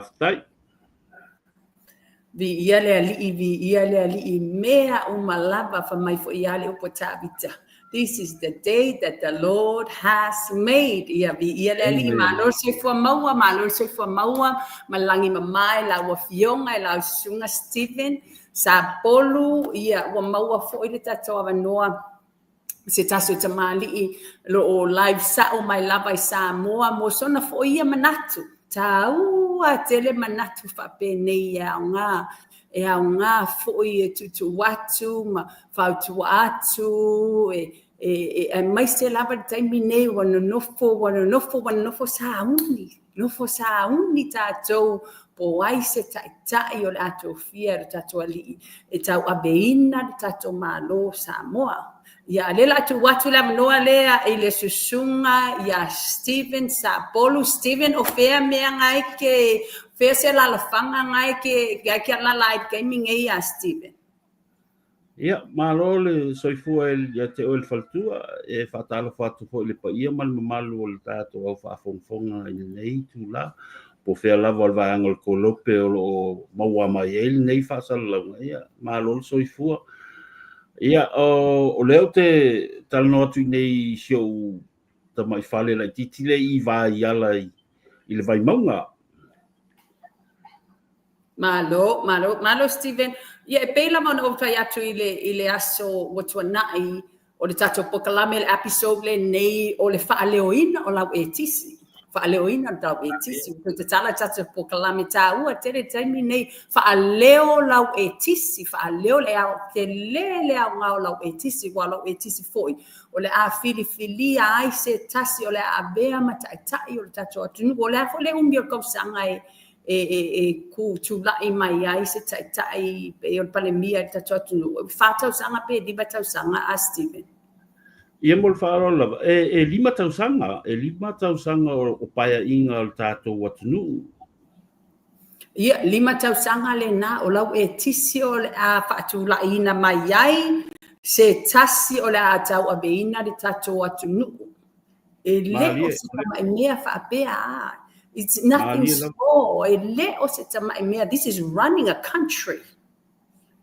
Faafetai. Viia le Alii, viia le Alii i mea uma lava, fai mai foi ia le upu a Tavita. This is the day that the Lord has made. Ia viia le Alii, malo le soifua maua, malo le soifua maua, ma le lagi mama i lau afioga i lau susuga Stephen Sapolu, ia ua maua foi le tatou avanoa se tasi o tamalii o lo o live sao mai lava i Samoa mo sona foi ia manatu. Taua tele manatu faapenei e aoga, e aoga foi e tuutuu atu ma fautua atu, e, e, e, aemaise lava le taimi nei ua nonofo, ua nonofo, ua nonofo sauni. Nofo sauni tatou po o ai se taitai o le a tofia e lo tatou Alii e tauaveina le tatou Malo o Samoa. Ia, a lea o le a tuu atu le avanoa lea i le susuga ia Stephen Sapolu. Stephen, o fea mea nga e ke, fea se alalafaga nga e ke, nga e ke alala ai i le taimi nei ia Stephen? Ia, malo le soifua ia te oe le faletua, e faatalofa atu foi i le paia ma le mamalu o le tatou au faafogafoga i lenei itula, po o fea lava o le vaega o le kolope o lo o maua mai ai lenei faasalalauga, ia, malo le soifua. Ia, o lea ou te talanoa atu i nei i si ou tamai fale laitiiti lea i Vaiala i le Vaimauga. Malo, malo, malo Stephen. Ia, e pei lava ona ou fai atu i le, i le aso ua tuanai, o le tatou polokalame, le episode lenei, o le faaleoina o lau etisi. Faaleoina o lau etisi. Ua toe tatala le tatou polokalame taua tele i le taimi nei. Faaleo lau etisi, faaleo le ao, tele le aoga o lau etisi, aua o lau etisi foi, o le a filifilia ai se tasi o le a avea ma taitai o le tatou atunuu. O le a foi le umi o le tausaga e, e, e, e ku tulai mai ai se taitai pei o le Palemia i le tatou atunuu, e fa tausaga pe lima tausaga a Stephen? Ia mo le faaaloalo lava, e, e lima tausaga, e lima tausaga o, o paeaiga o le tatou atunuu. Ia, lima tausaga lena o lau etisi o le a faatulaiina mai ai se tasi o le a tauaveina le tatou atunuu. E le o se tamai mea faapea a. It's nothing small. E le o se tamai mea. This is running a country.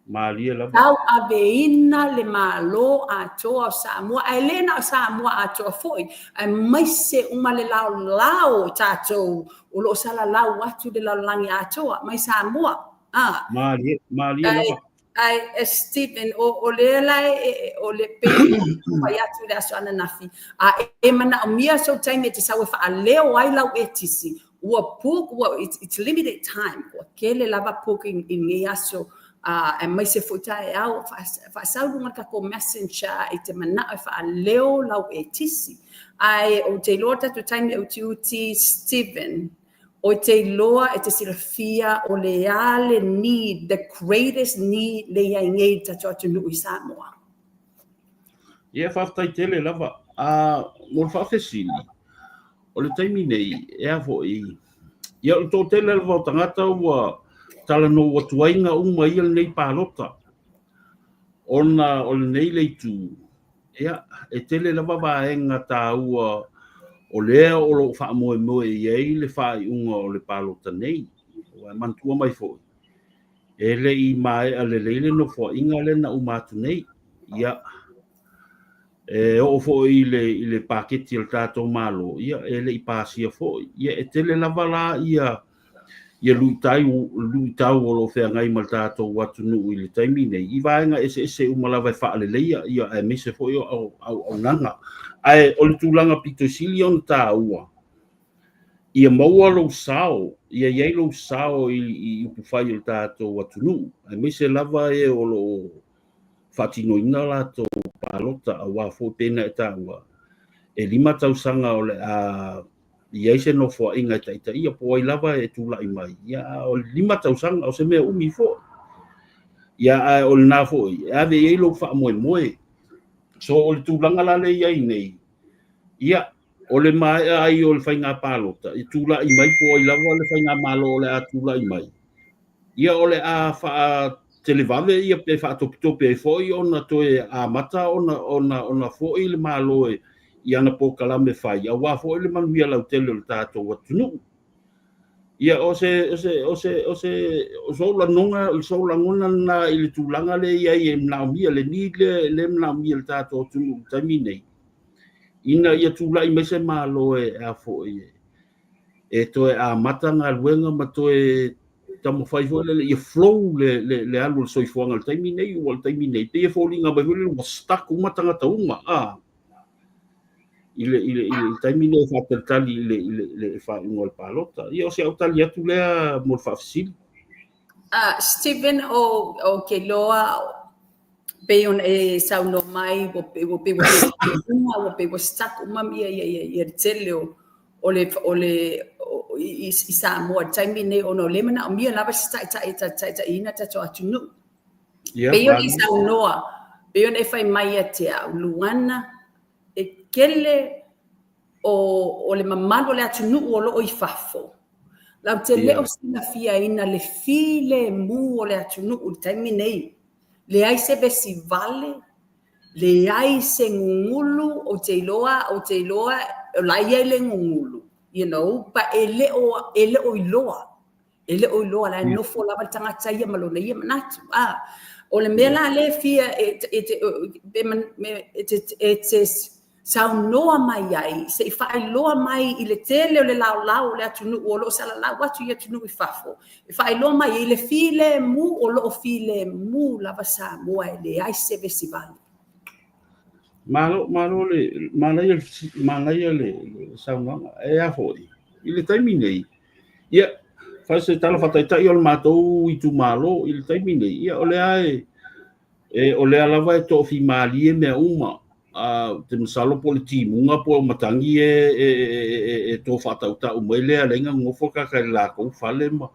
Malie lava. Tauaveina le Malo atoa o Samoa, ae le na o Samoa atoa foi, aemaise uma le laolao o tatou o lo o salalau atu i le lalolagi atoa mai Samoa. Ah. Malie, malie lava. Ae Stephen, o, o lea la e, o le pei fai atu i le aso ananafi, a e manaomia sou taimi e te sau e faaleo ai lau etisi, ua book, ua, it's, it's limited time, ua tele lava booking i lenei aso, uh, aemaise foi taeao, faasau luga le tatou messenger i te manao e faaleo lau etisi. Ae ou te iloa le tatou taimi e utiuti, Stephen, Ou te iloa e te silafia o le a le need, the greatest need le i ai nei i le tatou atunuu i Samoa. Ia, faafetai tele lava. A, mo le faafesili, o le taimi nei, e a foi, ia o le toatele lava o tagata ua talanoa atu ai ga uma ia lenei palota, ona o lenei le itu, Ia, e tele lava vaega taua o lea o lo o faamoemoe i ai le faaiuga o le palota nei. Ua e manatua mai foi, e le i maea lelei le nofoaiga lea na uma atu nei. Ia, e oo foi i le, i le paketi a le tatou Malo, ia, e le i pasia foi. Ia, e tele lava la ia ia luitau, luitau o lo o feagai ma le tatou atunuu i le taimi nei, i vaega eseese uma lava e faaleleia, ia aemaise foi o auaunaga. Ae o le tulaga pito sili ona taua, ia maua lou sao, ia i ai lou sao i, i upufai o le tatou atunuu, aemaise lava e o lo o faatinoina latou palota, aua foi pei ona e taua, e lima tausaga o le a i ai se nofoaiga e taitaia po o ai lava e tulai mai, ia a o le lima tausaga o se mea umi foi. Ia ae o lena foi e ave i ai lou faamoemoe. So o le tulaga la lea i ai nei, ia o le maea ai o le faiga palota, e tulai mai po o ai lava le faigamalo o le a tulai mai, ia o le a faatelevave ia pe faatopetope ai foi ona toe amata ona, ona, ona foi le Malo e, i ana polokalame fai, aua foi le manuia lautele o le tatou atunuu. Ia, o se, o se, o se, o se, o sou lagona, o sou lagona lena i le tulaga lea e i ai e manaomia, le need lea e manaomia e le tatou atunuu i le taimi nei, ina ia tulai mai se Malo e a foi, e toe amata galuega ma toe taumafai foi lele ia flow le, le, le alu o le soifuaga i le taimi nei, ua o le taimi nei, pei e foliga mai foi lele ua stuck uma tagata uma, a. I le, i le, i le taimi lea e faatalitali i le, i le, i le faaiuga o le palota. Ia, o si au tali atu lea mo le faafesili. Stephen, o, o ke loa, pei ona e saunoa mai, ua pei ua pei ua uma, ua pei ua stuck uma ia, ia, ia, ia le tele o, o le, o le, o, i, i Samoa i le taimi nei, ona o lea e manaomia lava se taitai e taitaiina tatou atunuu. Ia, Pei ona e malo. saunoa, pei ona e fai mai ia te au, Luana, e tele o, o le mamalu o le atunuu o loo i fafo. Latou te le o silafiaina le filemu o le atunuu i le taimi nei. Leai se vesi vale, leai se gugulu, ou te iloa, ou te iloa, o la e i ai le gugulu, you know, but e le o, e le o iloa. E le o iloa, la e nofo lava le tagata ia ma lona ia manatu. A, o le mea la lea e fia e, e, e, e, e, e te saunoa mai ai, se i faailoa mai i le tele o le laolao o le atunuu o lo o salalau atu i atunuu i fafo, e faailoa mai ai le filemu o lo o filemu lava Samoa e leai se vesi vale. Malo, malo le, manaia le, manaia le, le saunoaga. E a foi, i le taimi nei, ia, fai se tala faataitai o le matou itumalo i le taimi nei, ia, o lea e, e, o lea lava e toafimalie mea uma. A, te masalo po o le timuga po o matagi e, e, e, e, e to faatautau mai lea lea nofo kaka i le latou fale ma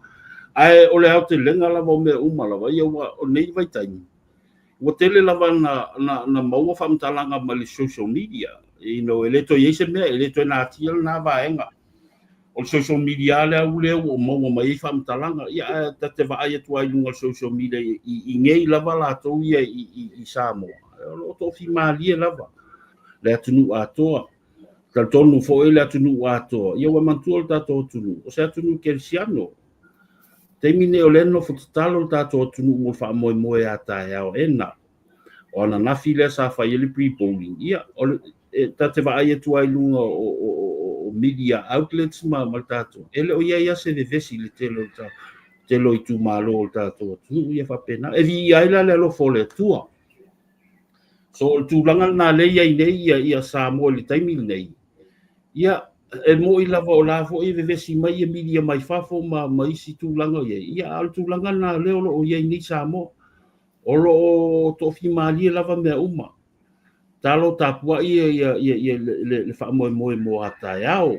ae o le aotelega lava o mea uma lava ia ua o nei vaitaimi ua tele lava na, na, na maua faamatalaga mai le social media you know, e le toe i ai se mea e le toe natia lena vaega o le social media lea u lea ua maua mai ai faamatalaga. Ia, ae ta te vaai atu ai i luga o le social media i, i, i nei lava latou ia i, i, i Samoa. O lo o toafimalie lava le atunuu atoa. Talitonu foi le atunuu atoa. Ia ua manatua le tatou atunuu. O se atunuu kerisiano. Taimi nei o lea e nofo tatalo le tatou atunuu mo le faamoemoe a taeao e na. O ananafi lea sa fai ai le pre-polling. Ia, o le, e, ta te vaai atu ai i luga o, o, o, o media outlets ma, ma le tatou. E le o i ai lava se vevesi i le tele o le ta, tele o itumalo o le tatou atunuu, ia faapena. E viia ai la le alofa o le Atua. So, o le tulaga lena lea e i ai nei ia, ia Samoa i le taimi lenei, ia, e moni lava o la foi e vevesi mai ia media mai fafo ma, ma isi tulaga o i ai, ia, a o le tulaga lena lea o lo o i ai nei Samoa. O lo o toafimalie lava mea uma. Talo tapuai ia, ia, ia, ia le, le, le faamoemoe mo a taeao.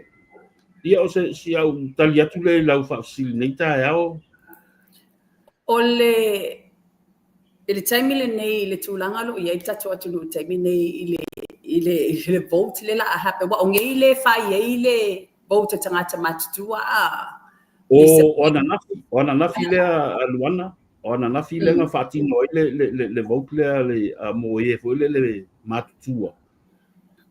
Ia o se si au tali atu lea i lau faafesili nei taeao. O le i le taimi lenei i le tulaga o lo o i ai le tatou atunuu i le taimi nei i le i le i le vote le la a happen aua o nei le fai ai le vote a tagata matutua a O, o ananafi, o ananafi lea a Luana, o ananafi lea na faatino ai le, le, le, le vote lea le, a, mo e foi lele le matutua.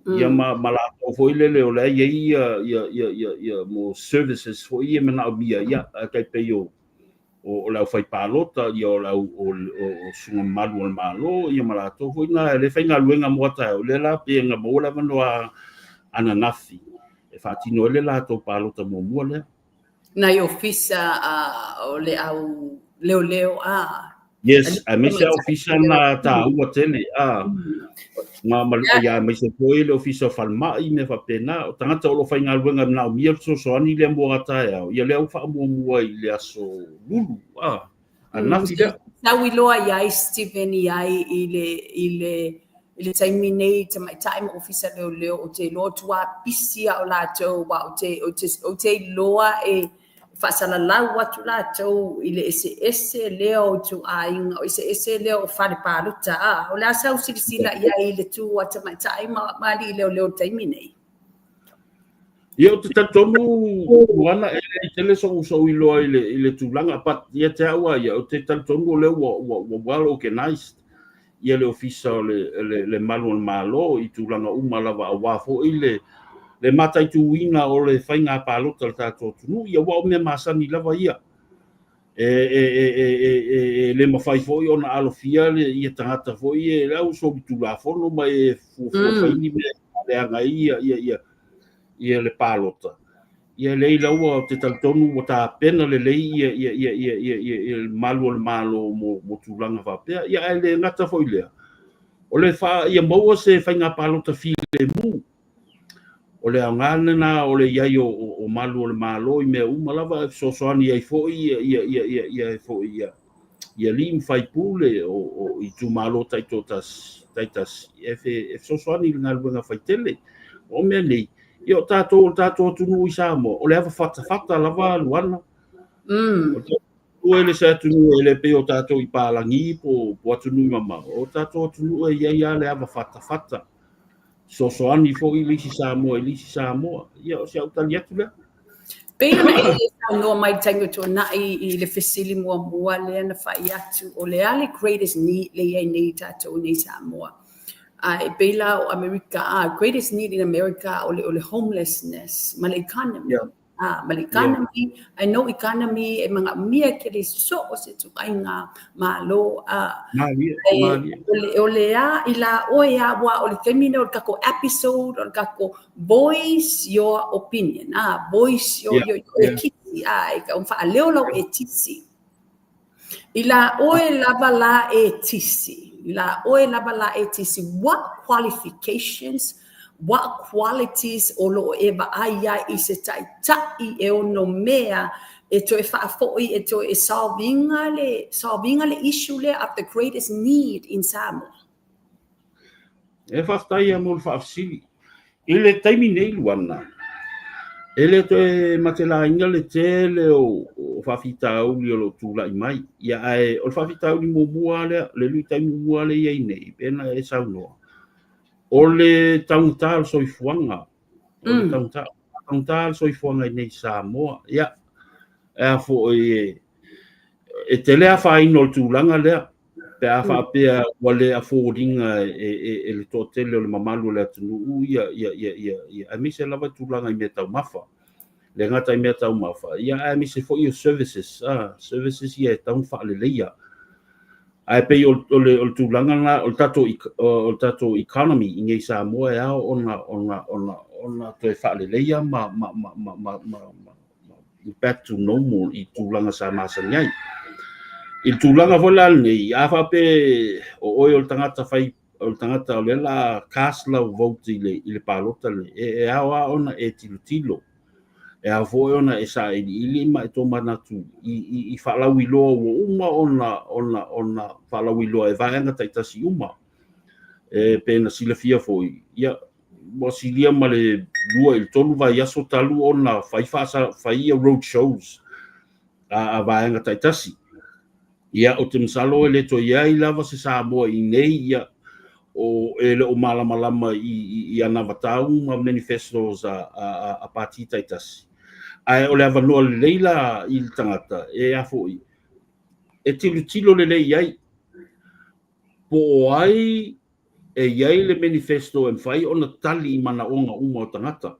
Ia ma, ma latou foi lele o lea e i ai ia, ia, ia, ia, ia mo services foi ia e manaomia, ia, a tai pei o, o, o le aufaipalota, ia o le au, o, o, o susuga mamalu o le Malo, ia ma latou foi na le faigaluega mo a taeao, lea la pei na maua le avanoa ananafi e faatino ai le latou palota muamua lea. Nai ofisa o le au leoleo a. Yes, aemaise a ofisa na taua tele a. Ma ma ia aemaise foi le ofisa o falemai mea faapena. O tagata o lo o faigaluega e manaomia le fesoasoani lea mo a taeao, ia lea ua faamuamua i le aso Lulu a. Ananafi lea. Sau iloa i ai Stephen i ai i le i le i le taimi nei tamaitai ma ofisa leoleo ou te iloa tua pisi a o latou aua ou te ou te ou te iloa e faasalalau atu latou i le eseese lea o ituaiga o eseese lea o fale palota a o le a sau silasila i ai i le tu a tamaitai ma ma alii leoleo i le taimi nei. Ia, ou te talitonu, Luana, e leai tele so'u so'u iloa i le, i le tulaga, but ia te au lava ia, ou te talitonu o lea ua, ua, ua well organized ia le Ofisa o le, le, le Malu o le Malo i tulaga uma lava aua foi le, le mataituina o le faiga palota a le tatou atunuu, ia aua o mea masani lava ia. E, e, e, e, e, e, e le mafai foi ona alofia le, ia tagata foi e le au solitulafono ma e fuafua fai ni mea e leaga ai ia, ia, ia, ia le palota. Ia lei la ua ou te talitonu ua tapena lelei ia, ia, ia, ia, ia, ia, ia le malu o le Malo mo, mo tulaga faapea. Ia ae le gata foi lea, o le fa, ia maua se faiga palota filemu. O le aoga lena o le i ai o, o, o malu o le Malo i mea uma lava e fesoasoani ai foi ia, ia, ia, ia, ia, foi ia, i alii ma faipule o, o itumalo taitoatasi, taitasi, e, fe, e fesoasoani i le galuega faitele. O mea nei, ia o tatou, o le tatou atunuu i Samoa, o le ava fatafata lava Luana. O le tatou e le se atunuu e le pei o tatou i palagi po, po atunuu mamao. O tatou atunuu e i ai lava le ava fatafata. Fesoasoani foi le isi Samoa i le isi Samoa. Ia, o si au tali atu lea. Pei ona e saunoa mai i le taimi o tuanai i le fesili muamua lea na fai atu, o le a le greatest need le i ai nei tatou i nei Samoa? A e pei la o Amerika, a greatest need in America o le, o le homelessness ma le economy. Yeah. A, ma le economy, yeah. I know economy e manaomia ke le so o se tuaiga malo a. Malie, malie. O le, o le a i la oe a wa o le taimi nei o le takou episode o le takou voice your opinion a voice your, yeah, your, your yeah. Etisi a e ka faaleo lau etisi i la oe lava la etisi i la oe lava la etisi, what qualifications, what qualities o lo o e vaai ai i se ta'ita'i e ono mea e toe faafo'i e toe e solve ina le solve ina le issue lea of the greatest need in Samoa? E faafetai ia mo le faafesili. I le taimi nei Luana, e le toe matelaina le tele o, o faafitauli o lo o tulai mai. Ia ae o le faafitauli muamua lea, le luitau muamua lea i ai nei, pei ona e saunoa, o le taugata o le soifuaga. O le taugata, taugata le soifuaga i nei Samoa. Ia, e a foi e, e tele afaina o le tulaga lea, pe a faapea ua le afford ina e, e, e le toatele o le mamalu o le atunuu ia, ia, ia, ia, ia, aemaise lava tulaga i meataumafa. Le gata i meataumafa, ia aemaise foi o services, ah, services ia e tatau ona faaleleia. Ae pei o, o, le, o le tulaga lena, o le tatou, o le tatou economy i nei Samoa e ao ona, ona, ona, ona toe faaleleia ma, ma, ma, ma, ma, ma, ma back to normal i tulaga sa masani ai. I le tulaga foi la lenei, a faapea o oe o le tagata fai, o le tagata o lea la cast lau vote i le, i le palota lenei, e, e ao lava ona e tilotilo. E ao foi ona e sailiili ma e tomanatu i, i, i faalauiloa ua uma ona, ona, ona faalauiloa e vaega taitasi uma. E pei ona silafia foi, ia, ua silia ma le 2 i le 3 vaiaso talu ona fai faasa, fai ia road shows a, a vaega taitasi. Ia, ou te masalo e le toe i ai lava se Samoa i nei, ia, o, e le o malamalama i, i, i anavatau ma manifestos a, a, a, a pati taitasi. Ae o le avanoa lelei la i le tagata, e a foi, e tilotilo lelei i ai, po o ai e i ai le manifesto e mafai ona tali i manaoga uma o tagata.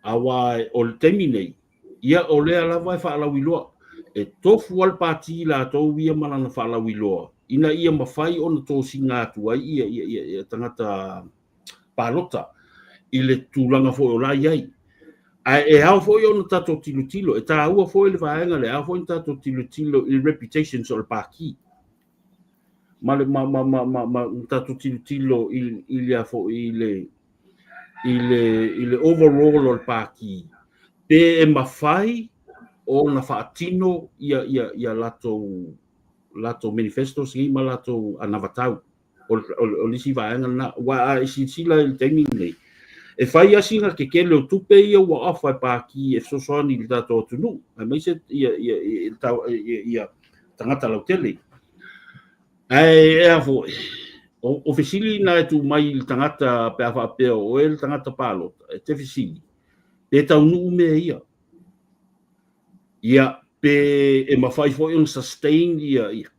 Aua o le taimi nei, ia o lea lava e faalauiloa. E tofu lava le pati latou ia ma lana faalauiloa ina ia mafai ona tosina atu ai ia, ia, ia, ia tagata palota i le tulaga foi o la i ai. Ae e ao foi ona tatou tilotilo, e taua foi le vaega lea, e ao foi ona tatou tilotilo i reputations o le pati. Ma le ma ma ma ma, ma tatou tilotilo i i le foi i le i le i le overall o le pati pe e mafai ona faatino ia ia ia latou latou manifestos nei ma latou anavatau. O, o, o le isi vaega lena. Aua a e silasila i le taimi lenei, e fai lava sina tetele o tupe ia ua ofa e pati e fesoasoani i le tatou atunuu, aemaise ia, ia, ia, ia, ia tagata lautele. Ae e a foi, o, o fesili na e tuu mai i le tagata pe a faapea o oe le tagata palota, e te fesili, pe taunuu mea ia. Ia, pe e mafai foi ona sustain ia, ia,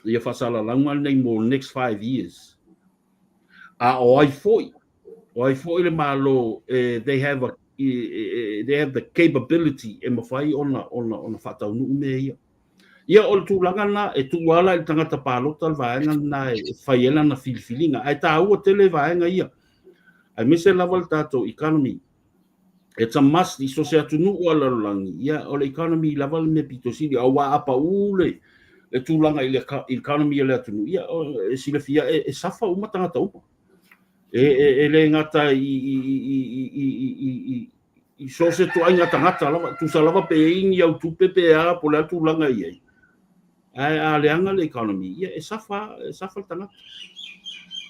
ia faasalalauga lenei mo next 5 years. A o ai foi O ai foi le Malo e they have a they have the capability e mafai ona ona ona faataunuu mea ia. Ia o le tulaga lena e tuu ala i le tagata palota le vaega lena e fai ai lana filifiliga. Ae taua tele vaega ia, aemaise lava le tatou economy. It's a must i so o se atunuu a le lalolagi, ia o le economy lava le mea pito sili, aua a pau le le tulaga i le economy o le atunuu, ia e silafia e suffer uma tagata uma. E le gata i so o se ituaiga tagata lava, tusa lava pe i ai ni au tupe pe a, po o le a tulaga e i ai. Ae a leaga le economy, ia e suffer, e suffer le tagata.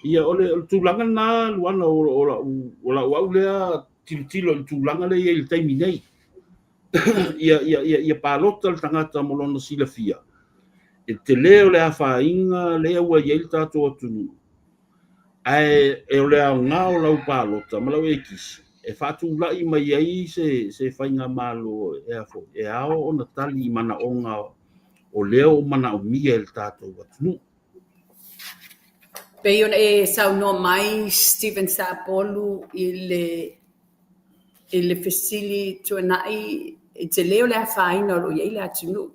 Ia o le tulaga lena, Luana, o lau au lea tilotilo i le tulaga lea e i ai i le taimi nei. Ia palota le tagata mo lona silafia, e tele o le afaina lea ua i ai le tatou atunuu, ae o le aoga o lau palota ma lau ekisi e faatulai mai ai se faigamalo e a foi, e ao ona tali i manaoga o lea ua manaomia e le tatou atunuu. Pei ona e saunoa mai, Steven Sapolu, i le fesili tuanai, e tele o le afaina o lo o i ai le atunuu.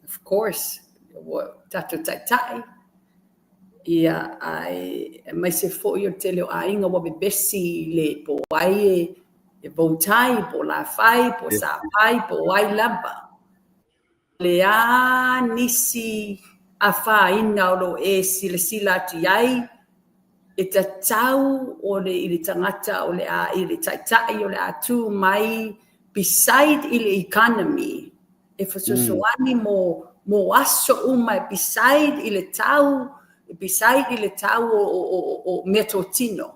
Of course, ua tatou taitai, ia ae aemaise foi o le tele o aiga ua vevesi i le po o ai e vote ai, po o Lafai, po o Safai, po o ai lava. Le a nisi afaina o lo o e silasila atu i ai, e tatau o le i le tagata o le a i le taitai o le a tu mai, beside i le economy, e fesoasoani mo aso uma, beside i le tau, beside i le tau o meatotino,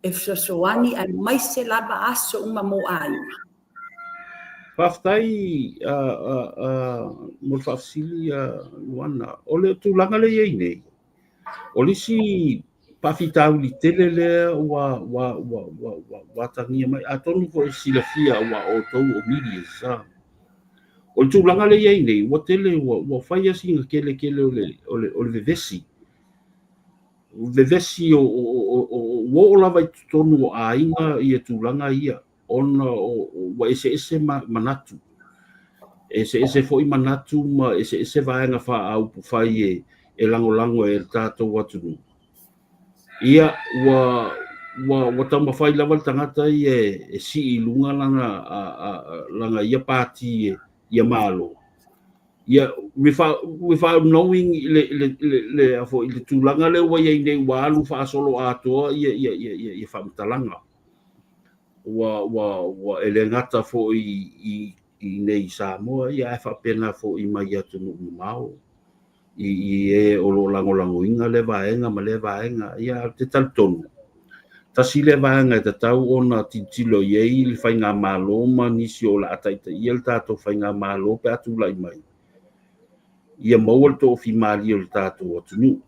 e fesoasoani aemaise lava aso uma mo aiga? Faafetai mo le faafesili, Luana. O le tulaga lea e i ai nei, o le isi faafitauli tele lea ua atagia mai, atonu foi e silafia ua outou o media sa. O le tulaga lea e i ai nei, ua tele, ua fai lava sina tele tele o le vevesi. Vevesi o ua oo lava i totonu o aiga ia tulaga ia, ona ua eseese manatu. Eseese foi manatu ma eseese vaega faaupufai e lagolago e le tatou atunuu. Ia ua taumafai lava le tagata ia e sii i luga lana ia pati ia malo. Ia without knowing le a foi le tulaga lea ua i ai nei, ua alu faasolo atoa ia faamatalaga. Ua e le gata foi i nei Samoa, ia ae faapena foi mai atunuu mamao i e o lo o lagolagoina lea vaega ma lea vaega. Ia ou te talitonu, tasi lea vaega e tatau ona tilotilo i ai le faigamalo ma nisi o le a taitaia le tatou faigamalo pe a tulai mai, ia maua le toafimalie o le tatou atunuu.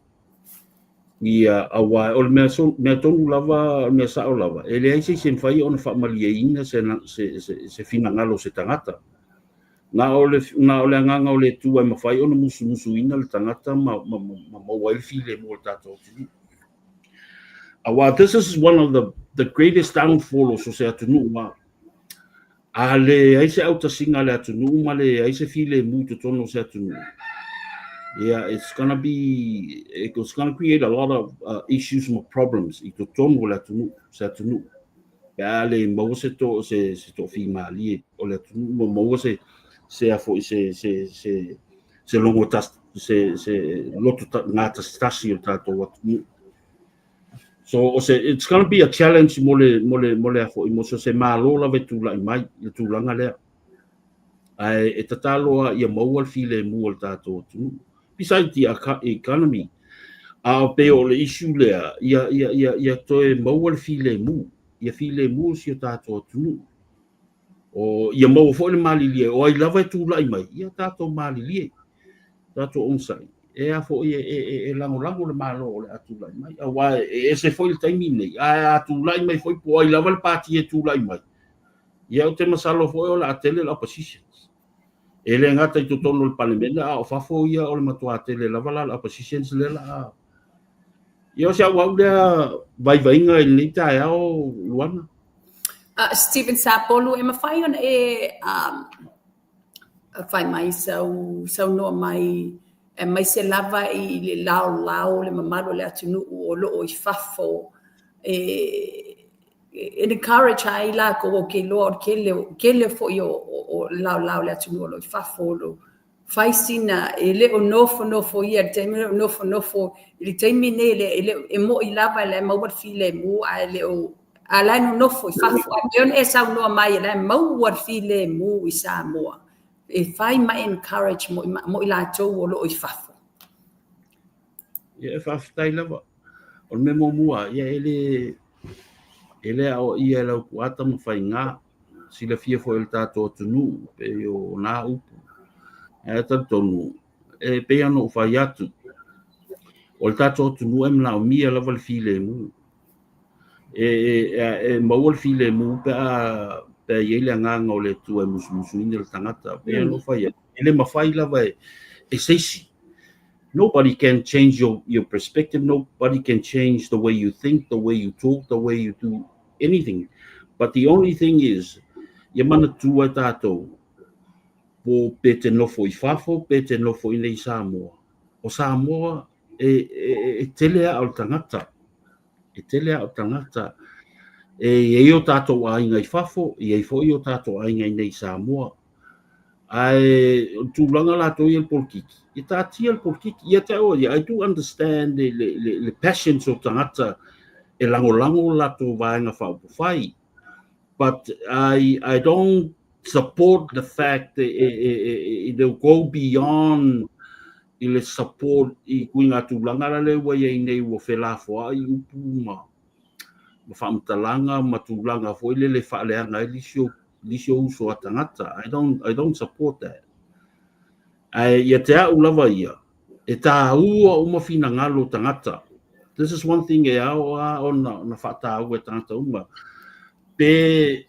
Ia aua o le mea tonu lava, o le mea sao lava, e leai se isi e mafai ona faamalieina se finagalo o se tagata. Na o le agaga o le Atua e mafai ona musumusuina le tagata ma maua ai le filemu o le tatou atunuu. Aua this is one of the greatest downfall o so se atunuu ma. A leai se autasiga a le atunuu ma leai se filemu i totonu o se atunuu. Yeah, it's gonna create a lot of issues ma problems i totonu o le atunuu, se atunuu. Pe a le maua se toafimalie o le atunuu ma maua se a foi se logo tas, se loto gatasitasi o le tatou atunuu. So o se it's gonna be a challenge mo le a foi mo se malo lava e tulai mai le tulaga lea. Ae e tatalo ia maua le filemu o le tatou atunuu. Besides the economy, a o pei o le issue lea, ia toe maua le filemu, ia filemu si o tatou atunuu. O ia maua foi le malilie, o ai lava e tulai mai, ia tatou malilie, tatou onosai. E a foi e lagolago le malo o le a tulai mai. Aua e ese foi le taimi nei, ae a tulai mai foi po o ai lava le pati e tulai mai, ia ou te masalo foi o le a tele le oppositions. E le gata i totonu o le Palemene, a o fafo ia o le matua tele lava la le oppositions lea la a. Ia o si au au lea vaivaiga i lenei taeao, Luana. Steven Sapolu, e mafai ona e fai mai sau saunoa mai aemaise lava i le laolao le mamalu o le atunuu o lo o i fafo e encourage ai lakou. Ou te iloa o le tele, tele foi o laolao o le atunuu o lo o i fafo o lo fai sina, e le o nofonofo ia i le taimi, le o nofonofo i le taimi nei, e le e mo'i lava e maua le filemu, ae le o a la e nonofo i fafo. Ae pei ona e saunoa mai, e la e maua le filemu i Samoa, e fai ma encourage mo i latou o lo o i fafo. Ia, e faafetai lava. O le mea muamua, ia e le aoaia e lau tuata ma faiga, silafia foi e le tatou atunuu pei o na upu. Ae talitonu, e pei ona ou fai atu, o le tatou atunuu e manaomia lava le filemu. E maua le filemu pe a i ai le agaga o le Atua e musumusuina le tagata. Pei ona ou fai atu, e le mafai lava e se isi. Nobody can change your perspective. Nobody can change the way you think, the way you talk, the way you do anything. But the only thing is, ia manatua e tātou, po pe te nofo i fafo, pe te nofo i nei Samoa. O Samoa e tele a o le tagata. E tele a o tagata. E i ai o tātou aiga i fafo, e i ai foi o tātou aiga i nei Samoa. Ae o le tulaga latou ia le polokiki, e taatia le polokiki. Ia te au ia, I do understand le passions o tagata e lagolago latou vaega faaupufai. But I don't support the fact that they'll go beyond i le support i kuiga tulaga la le ua iai nei, ua felafoai upu ma faamatalaga ma tulaga foi lele faaleaga ai nisi o uso a tagata. I don't support that. Ae ia te au lava ia, e tāua uma finagalo o tagata. This is one thing e ao a ona faataua e tagata uma. Pe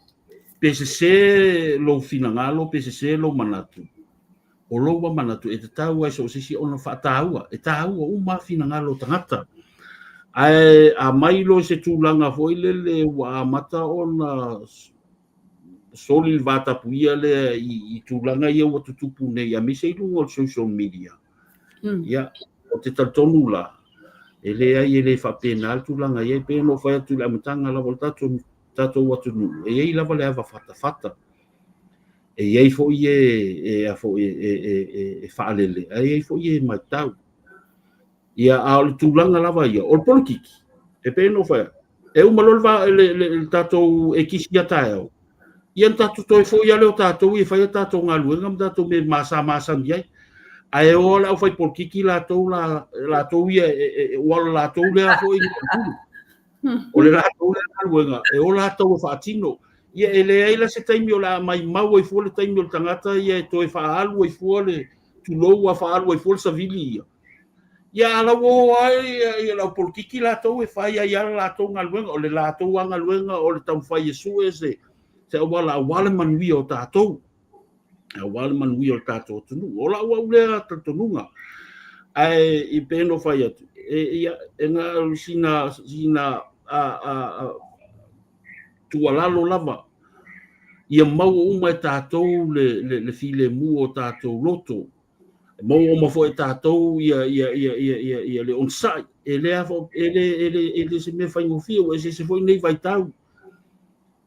sese lou finagalo, pe sese lou manatu, o lou a manatu e tatau ai so o se isi ona faataua. E tāua uma finagalo o tagata. Ae a mai loa i se tulaga foi lele ua amata ona soli le vatapuia lea i tulaga ia ua tutupu nei, aemaise i luga o le social media. Ia, o te talitonu la, e leai e le faapena le tulaga i ai. Pei ona ou fai atu i le amataga lava o le tatou atunuu, e i ai lava le ava fatafata. E i ai foi e a foi e faalele, ae i ai foi e matau. Ia, a o le tulaga lava ia, o le polokiki, e pei ona ou fai atu, e uma loa le tatou ekisi ia taeao, ia na tatou toe foi lava lea o tatou e fai a tatou galuega ma tatou mea masamasani ai. Ae o le aufai polokiki latou la, latou ia, ua o le latou lea foi o le latou lea galuega, e o latou e faatino. Ia e leai la se taimi o le a maumau ai fua le taimi o le tagata ia e toe faaalu ai fua le tulou a faaalu ai fua le savili ia. Ia a lau o ai ia le au polokiki latou e fai ai lava le latou galuega, o le latou lava galuega o le taumafai e sue se auala aua le manuia o tatou, aua le manuia o le tatou atunuu. O lau au lea talitonuga. Ae i pei ona ou fai atu, e, ia, e na o sina a tuualalo lava, ia maua uma e tatou le filemu o tatou loto. E maua uma foi e tatou ia le onosai. E le, e le, e le, e le se mea faigofie, ua eseese foi nei vaitau.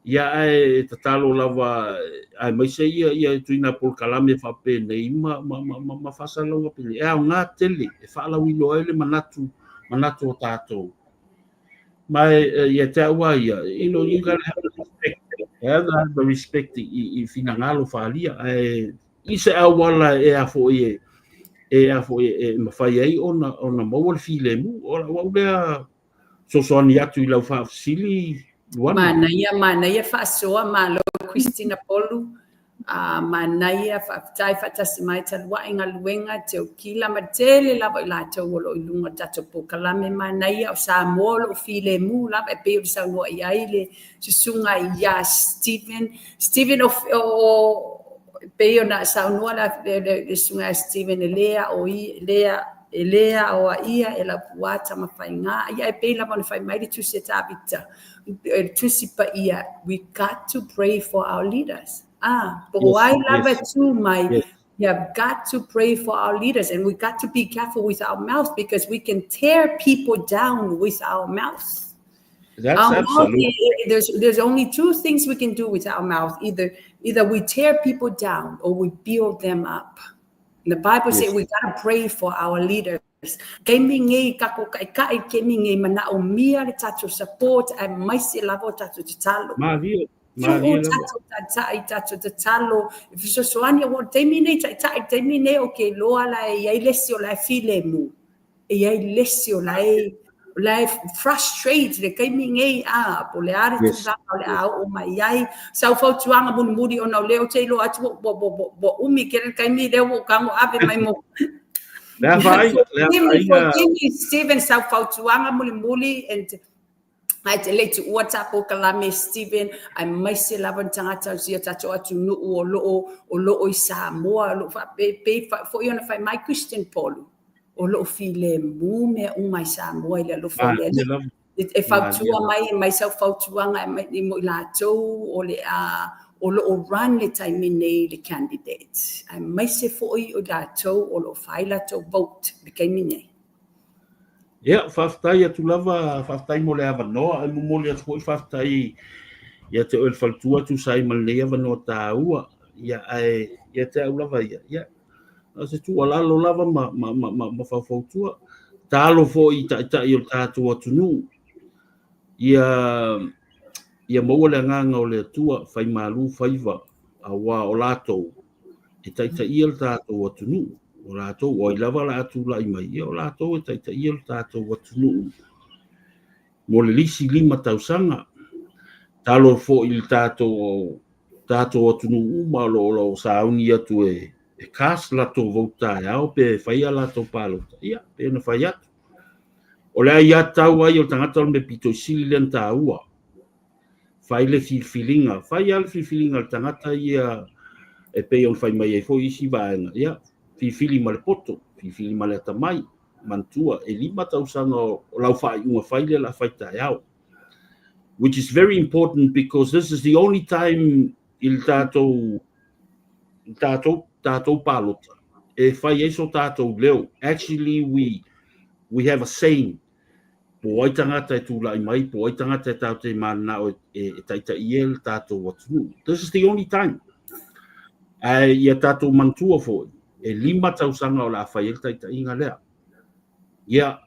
Ia ae tatalo lava, aemaise ia tuina polokalame faapenei ma faasalalauga penei. E aoga tele e faalauiloa ai le manatu o tatou. Ma ia te au a ia, you gotta have the respect. Have the respect i finagalo faaalia. Ae i se auala e a foi e a foi e mafai ai ona maua le filemu. O lau au lea fesoasoani atu i lau faafesili, Luana. Manaia, manaia faasoa, malo Christina Polu. Manaia, faafetai faatasi mai taluai galuega teukila ma tele lava i latou o lo o i luga o le tatou polokalame. Manaia o Samoa o lo o filemu lava e pei ona saunoa i ai le susuga ia Steven. Steven o pei ona saunoa le susuga ia Steven e le ao i lea. E lē aoaia e Laupua Tamafaiga, ia e pei lava ona fai mai le Tusi a Tavita, le Tusi Paia, we got to pray for our leaders. Ah, po o ai lava e tu mai, we have got to pray for our leaders and we got to be careful with our mouth because we can tear people down with our mouth. That's Our mouth, absolutely. There's only two things we can do with our mouth. Either we tear people down or we build them up. And the Bible says we got to pray for our leaders. Taimi nei kako kai kai taimi nei manaomia le tatou support aemaise lava o tatou tatalo. Malie, Tu'u malie lava. Tatou taitai, tatou tatalo, e fesoasoani aua o le taimi nei taitai, le taimi nei ou te iloa la e i ai le isi o la e filemu. E i ai le isi o la e frustrate le taimi nei a po o le a le tulaga o le a oo mai ai. Sau fautuaga mulimuli ona o lea ou te iloa atu ua umi tele le taimi lea ua ou tago ave mai mo. Le afaina, le afaina. Forgive Steven sau fautuaga mulimuli and ae te le i tuua ta polokalame Steven, aemaise lava ni tagata o si o tatou atunuu o loo i Samoa o loo faapei foi ona fai mai Christian Polu o loo filemu mea uma i Samoa i le alofa o le Malie Alii. Lava. E fautua Malie. Mai sau fautuaga e mai mo i latou o le a o loo run le taimi nei le candidate aemaise foi o latou o loo fai latou vote le taimi nei. Ia, faafetai atu lava, faafetai mo le avanoa, e momoli atu foi faafetai ia te oe le faletua tusa ai ma lenei avanoa taua. Ia, ae ia te au lava ia, ia, o se tuualalo lava ma faufautua. Talo foi i taitai o le tatou atunuu, ia maua le agaga o le Atua, fai malu faiva, aua o latou, e taitaia le tatou atunuu. O latou, o ai lava la a tulai mai, ia o latou e taitaia le tatou atunuu mo le isi 5 tausaga. Talo foi i le tatou atunuu uma o lo o sauni atu e cast latou vote taeao pe faia latou palota, ia, pe na fai atu. O le aiatatau ai o le tagata o le mea pito i sili lea na taua. Fai le filifiliga, fai lava le filifiliga a le tagata ia e pei ona fai mai ai foi isi vaega, ia, filifili ma le poto, filifili ma le atamai, manatua, e 5 tausaga o lau faaiuga fai lea la fai taeao. Which is very important because this is the only time i le tatou palota e fai ai so tatou leo. Actually, we have a saying po ai tagata e tulai mai, po ai tagata e tatou te mananao e taitaia le tatou atunuu. This is the only time. Ae ia tatou manatua foi, e 5 tausaga o le a fai ai le taitaiga lea. Ia,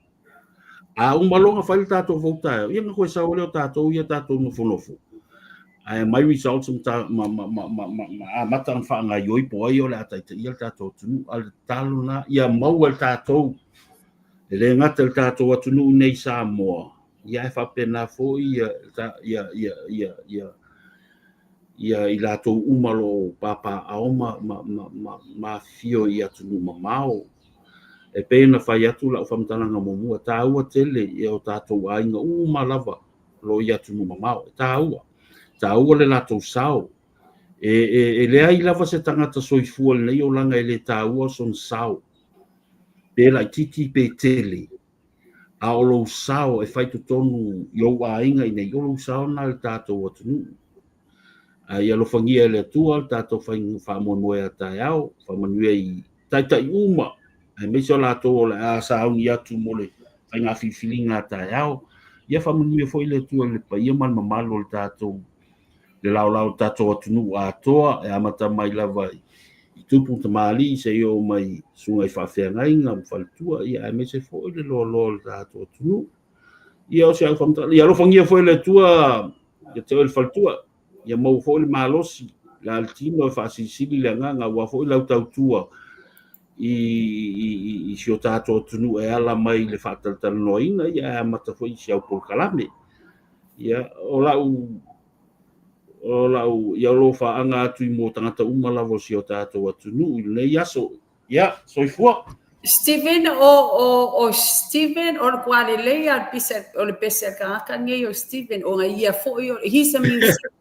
a uma loa ona fai le tatou vote taeao, ia na koe sau lea o tatou ia tatou nofonofo. Ae mai results ma amata ona faagaioi po ai o le a taitaia le tatou atunuu. A le tatalo na, ia maua le tatou, e le gata i le tatou atunuu nei Samoa, ia e faapena foi ia i latou uma lo o papaaao ma afifio i atunuu mamao. E pei ona fai atu lau faamatalaga muamua, taua tele ia o tatou aiga uma lava o lo o i atunuu mamao. E taua. Taua le latou sao. E leai lava se tagata soifua lenei olaga e le taua sona sao. Pe laititi pe tele. A o lou sao e fai totonu i ou aiga i nei, o lou sao na le tatou atunuu. A ia alofagia e le Atua le tatou faamoemoe a taeao, faamanuia i taitai uma, aemaise o latou o le a sauni atu mo le faiga filifiliga a taeao. Ia faamanuia foi le Atua i le paia ma le mamalu o le tatou le laolao o le tatou atunuu atoa, e amata mai lava i tupu tamalii seia oo mai susuga i faafeagaiga ma faletua, ia aemaise foi le loaloa o le tatou atunuu. Ia o si au faamatalaga. Ia alofagia foi le Atua ia te oe le faletua. Ia maua foi le malosi, la le tino e faasilisili le agaga aua foi lau tautua i si o tatou atunuu e ala mai i le faatalatalanoaina, ia e amata foi i si au polokalame. Ia o lau ia o lo faaga atu i mo tagata uma lava o si o tatou atunuu i lenei aso. Ia, soifua. Steven o Steven o le kualelei a le pisa o le pese a le tagata nei o Steven ona ia foi he's a musician.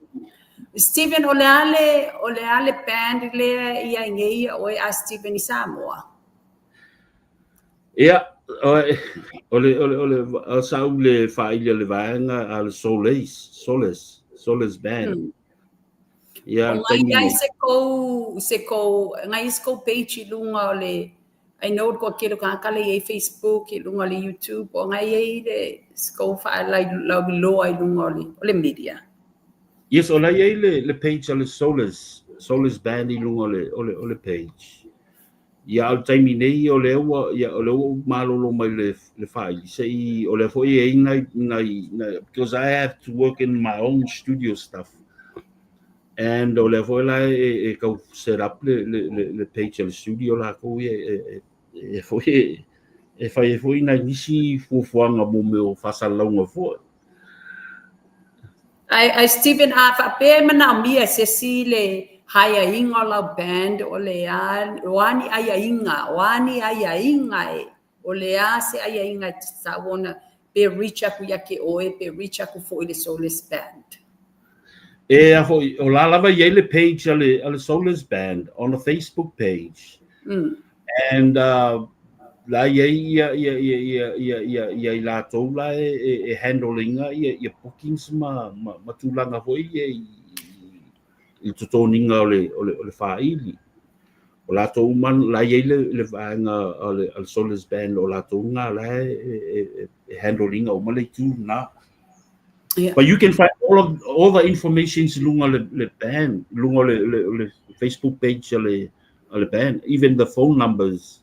Steven o le a le band lea ia nei oe a Steven i Samoa. Ia, o le sa ou le faaili a le vaega a le Soles Band. Ia, O le ngai taimi ai nei. Se kou ngai se kou page i luga o le, I know ko kelo ka kale i Facebook, i luga o le YouTube, o ngai ai le se kou faalauiloa i luga o le media. Yes, o la i ai le page a le Soles Band i luga o le page. Ia, o le taimi nei o lea ua, ia, o lea ua ou malolo mai le faaili se i o lea foi e i ai nai, because I have to work in my own studio stuff. And o lea foi la e tau set up le page a le studio lakou ia e foi e fai ai foi nai nisi fuafuaga mo mea o faasalalauga foi. Ai Stephen, a faapea e manaomia se isi le haiaiga o lau band, o le a, o a ni aiaiga, o a ni aiaiga e, o le a se aiaiga e tatau ona pe reach aku ia ke oe, pe reach aku foi le Soles Band? E a foi, o la lava i ai le page a le Soles Band on the Facebook page. And la i ai ia i latou la e handle ina ia bookings ma tulaga foi ia i totogiga o le faaili. O latou uma la i ai le vaega a le Soles Band, o latou na la e handle ina uma le itu na. But you can find all the information i luga le band, luga le Facebook page a le band, even the phone numbers.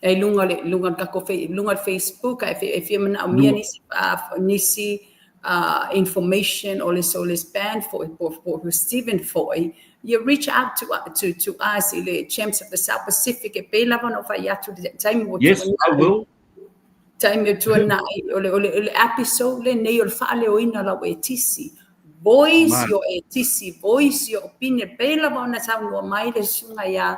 E luga le kako luga le Facebook, e fia manaomia nisi information o le Soles Band for Stephen foi, you reach out to us i le Champs of the South Pacific e pei lava ona fai atu le taimi ua Yes, I will. Taimi o tuanai o le episode lenei o le faaleoina lau etisi. Voice your etisi, voice your opinion. Pei lava ona saunoa mai le susuga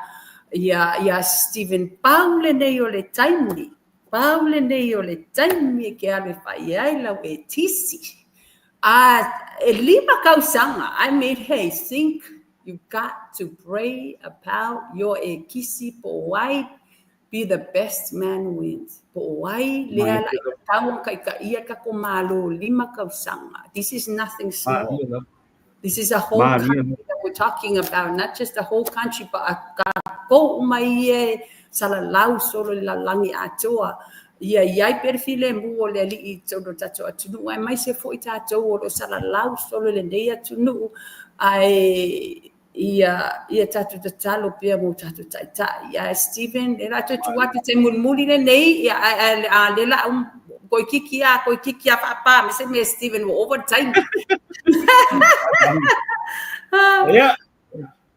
ia Stephen Pau lenei o le taimi. Pau lenei o le taimi e ke alu e fai ai lau etisi. A e 5 tausaga, I mean, hey, think you got to pray about your ekisi po ai be the best man wins. Po ai lea la e tau ang kaika ia ka ko malo 5 tausaga. This is nothing small. This is a whole country that we're talking about, not just the whole country, but a kākou uma ia e salalau solo i le lalolagi atoa. Ia i ai pea le filemu o le Alii i totonu o le tatou atunuu, aemaise foi tatou o lo o salalau solo i lenei atunuu, ae ia tatou tatalo pea mo tatou taitai. Ia Stephen, e la toe tuu atu te mulimuli lenei, ia, a le la koikiki a, koikiki a faapā, me se mea Stephen ua ova le taimi. Ia,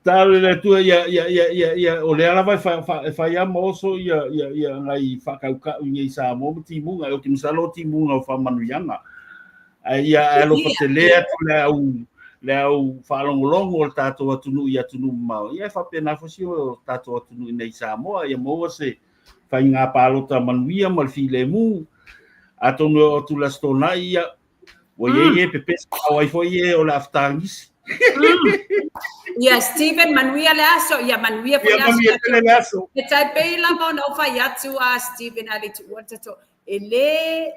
talo le Atua ia o lea lava e fai a ma oso ia ngai whakaukau i nei Samoa ma timuga, e o te masalo o timuga o whamanuianga. Ai ia e alofa tele atu le au whaalongolongo o le tātou atunuu i atunuu mamao. Ia e faapena foi si o tātou atunuu i nei Samoa, ia maua se faiga palota manuia ma le filemu. Atonu e oo atu le Aso Toonai, ia, ua iai e pepesi au ai foi e o le afutagisi. Ia Stephen, manuia le aso, ia manuia foi Ia le aso. Manuia tele le aso. E tai pei lava ona ou fai atu a Stephen a le tuua le tatou. E le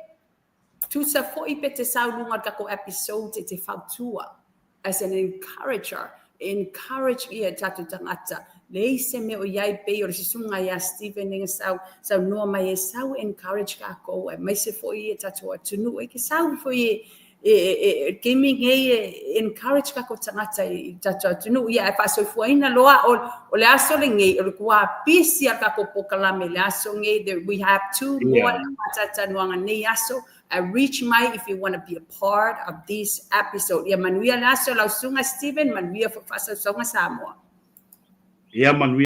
tusa foi pe te sau luga o le tatou episode e te fautua as an encourager, encourage ia tatou tagata. Leai se mea o iai pei o le susuga ia Stephen ega sau saunoa mai e sau encourage kākou aemaise foi ia tatou atunuu e ke sau foi e taimi nei e encourage kākou tagata i tatou atunuu ia e faasoifuaina loa o le aso lenei o le kuapisi a kākou polokalame le aso nei that we have two more faatatanuaga nei aso. I reach mai if you want to be a part of this episode. Ia manuia le aso lau susuga Stephen, manuia foi faasausauga Samoa. Ia manuia.